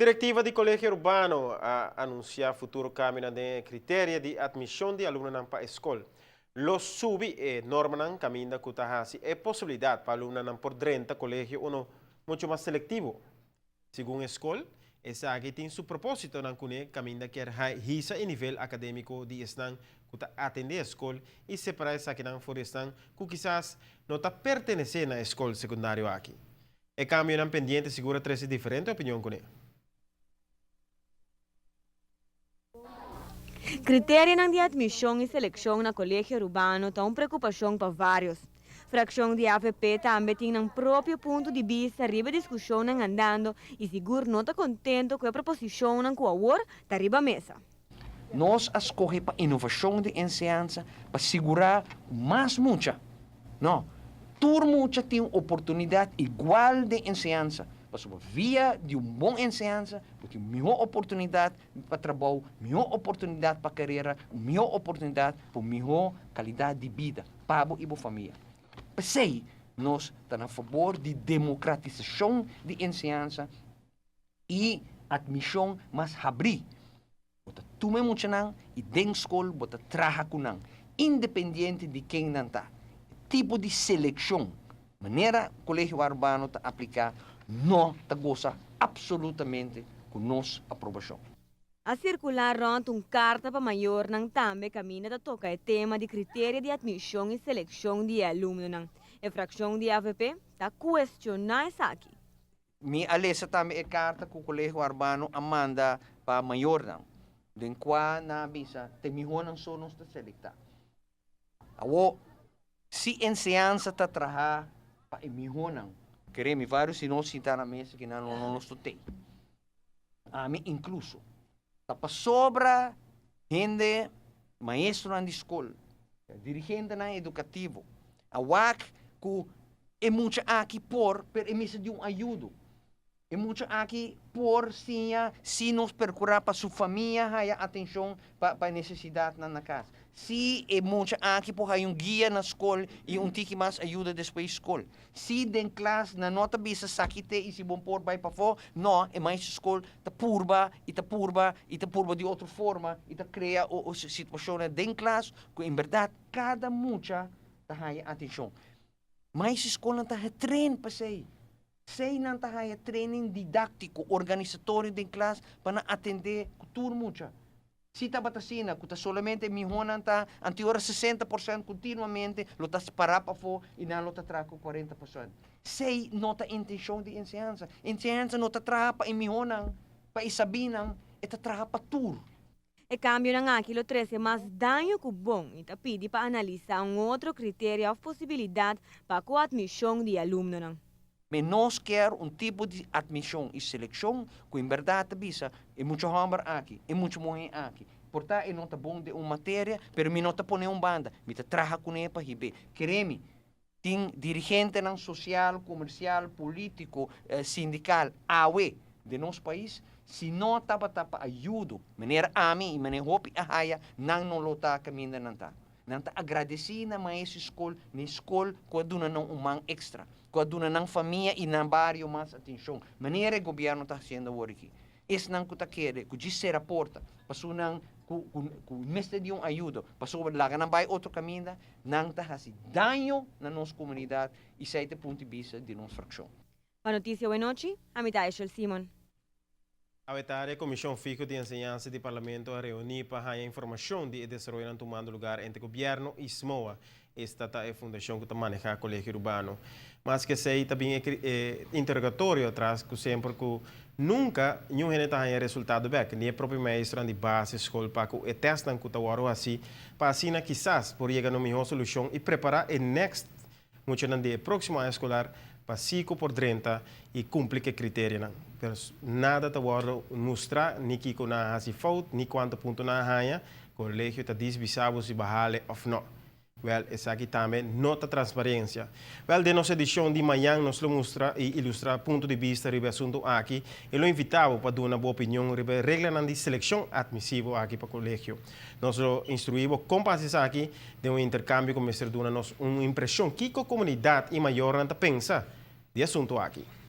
Direktiva di Kolegio Arubano a anunsiá futuro kambionan den e kriteria di atmishon di alumnonan pa e skol. Lo subi e normanan kaminda ku ta hasi e posibilidat pa alumnonan por drenta kolegio uno muchu mas selektivo. Segun e skol, esaki tin su propósitonan kuné kaminda kier hisa e nivel akadémiko di esnan ku ta atendé e skol i separá esakinan for di esnan ku kisas no ta pertenesé na e skol sekundario aki. E kambionan pendiente sigur a trese diferente opinion kuné. Kriterionan di atmishon i selekshon na Kolegio Arubano ta un preokupashon pa vários. Frakshon di avp tambe tin nan propio punto di bista riba e diskushonnan andando i sigur no ta kontento ku e proposishonnan ku awor ta riba mesa. Nos a skohe pa inovashon di enseñansa pa sigurá ku mas mucha, no, tur mucha tin un oportunidat igual den enseñansa, pasobra via di un bon enseñansa bo tin mihó oportunidat pa trabou, mihó oportunidat pa karera, un mihó oportunidat pa un mihó kalidat di bida pa bo i bo famia. P'esei nos ta na fabor di demokratisashon di enseñansa i atmishon mas habrí. Bo ta tuma e muchanan i den skol bo ta traha ku nan, independiente di ken nan ta. E tipo di selekshon, manera Kolegio Arubano ta apliká, no ta gosa apsolutamente ku nos aprobashon. A sirkulá rònt un karta pa mayornan tambe kaminda ta toka e tema di kriteria di atmishon i selekshon di e alumnonan. E frakshon di avp ta kuestioná esaki. Mi a lesa tambe e karta ku Kolegio Arbano a manda pa mayornan, den kua nan a bisa te mihónan so nos ta selektá. Awor, si enseñansa ta traha pa e mihónan, kere mi vários di nos sinta na mesa ki nan no nos ta tei, ami inkluso, ta pasobra hende, maestronan di skol, dirigentenan edukativo a wak ku e mucha aki por, pero e mester di un ayudo. E mucha aki por siña si nos percura pa su famia haya atencion pa pa e necesidadnan na cas. Si e mucha aki por haya un guia na scol y un tiki mas ayuda despues scol. Si den klas nan no ta bisa saki te y si bon por bay pafo, no, e maestro scol ta purba y ta purba y ta purba di otro forma y ta crea situacionnan den klas cu en berdad cada mucha ta haya atencion. Maestro scolnan ta getrain pa esey. Esey nan ta haya training didáctico, organisatorio den klas pa nan atende cu tur mucha. Si tabata asina, cu ta solamente e mihonan ta anti ora 60% continuamente lo ta para pafó y nan lo ta traha cu 40%. Esey no ta intencion di enseñansa. Enseñansa no ta traha pa e mihonan, pa e sabinan, e ta traha pa tur. E kambionan aki lo trese mas daño ku bon i ta pidi pa analisá un otro kriteria òf posibilidat pa ku atmishon di e alumnonan. Me nos kier un tipo di admision y seleccion cu en berdad ta bisa e mucha homber aki, e mucha muhe aki, por ta e no ta bon den un materia, pero mi no ta pone un banda, mi ta traha cune pa hib'e. Kere mi, tin dirigentenan social, comercial, politico, sindical awe den nos pais, si no tabata pa ayudo, manera ami y manera hopi a haya, nan no lo ta caminda nan ta. Nan ta agradesí na maestro di skol, na e skol ku a duna nan un man ekstra, ku a duna nan famia i nan bario mas atenshon, manera e gobièrnu ta hasiendo awor aki. Esnan ku ta kere ku djis sera porta pasobra nan ku ku mester di un ayudo, pasobra laga nan bai otro kaminda, nan ta hasi daño na nos komunidat i esei ta e punto di bista di nos frakshon. Pa Noticia Wenochi, ami ta Eshel Simon. Awe tarde e Komishon Fiho di Enseñansa di Parlamento a reuní pa haña informashon di e desaroyonan tumando lugar entre gobièrnu i SMOA. Esta ta e fundashon ku ta manehá Kolegio Urbano. Maske esei ta bin e interogatorio atras ku semper ku nunka niun hende ta haña resultado bèk, ni e propio maestronan di base skol pa ku e tèstnan ku ta wòrdu hasí pa asina kisas por yega na un mihó solushon i prepará e next Muchanan di e próksimo aña eskolar pa si ku por drenta i kumpli ku e kriterianan. Pero nada ta wòrdu mustrá, ni kiko nan a hasi fout, ni kuantu punto nan a haña. Kolegio ta disbisá bo si bo a hale òf nò. Wèl, esaki tambe no ta transparensia. Wèl, den nos edishon di mañan nos lo mustra i ilustrá punto di bista riba e asuntu aki i lo invitá bo pa duna bo opinion riba e reglanan di selekshon atmisivo aki pa kolegio. Nos lo instruí bo kon pa hasi esaki den un interkambio ku mester duna nos un impreshon kiko komunidat i mayornan ta pensa di e asuntu aki.